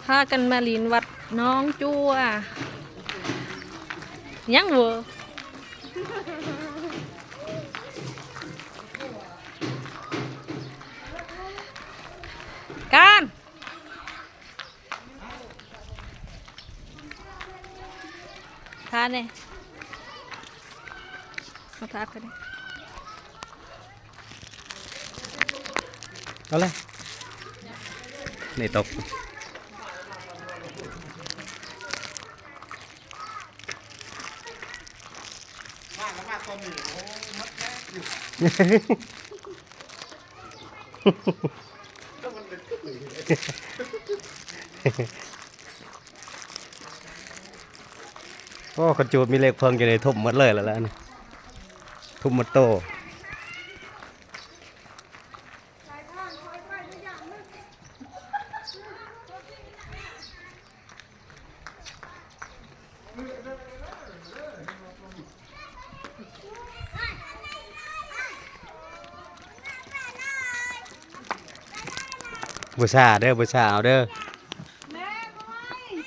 ພາກັນມາຫຼິ້ນວັດໜອງຈົວ ຍັງເວີ ການ ທາແດ່ ມາທາເພິ່ນ ເອົາເລີຍ ນີ້ຕົກ ໂອ້ ຂະຈູດມີເຫຼັກເພິ່ງຢູ່ນີ້ ທຸບໝົດເລີຍລະລະ ທຸບໝົດໂຕ. ບໍ່ຊ້າເດີ ບໍ່ຊ້າເອົາເດີ.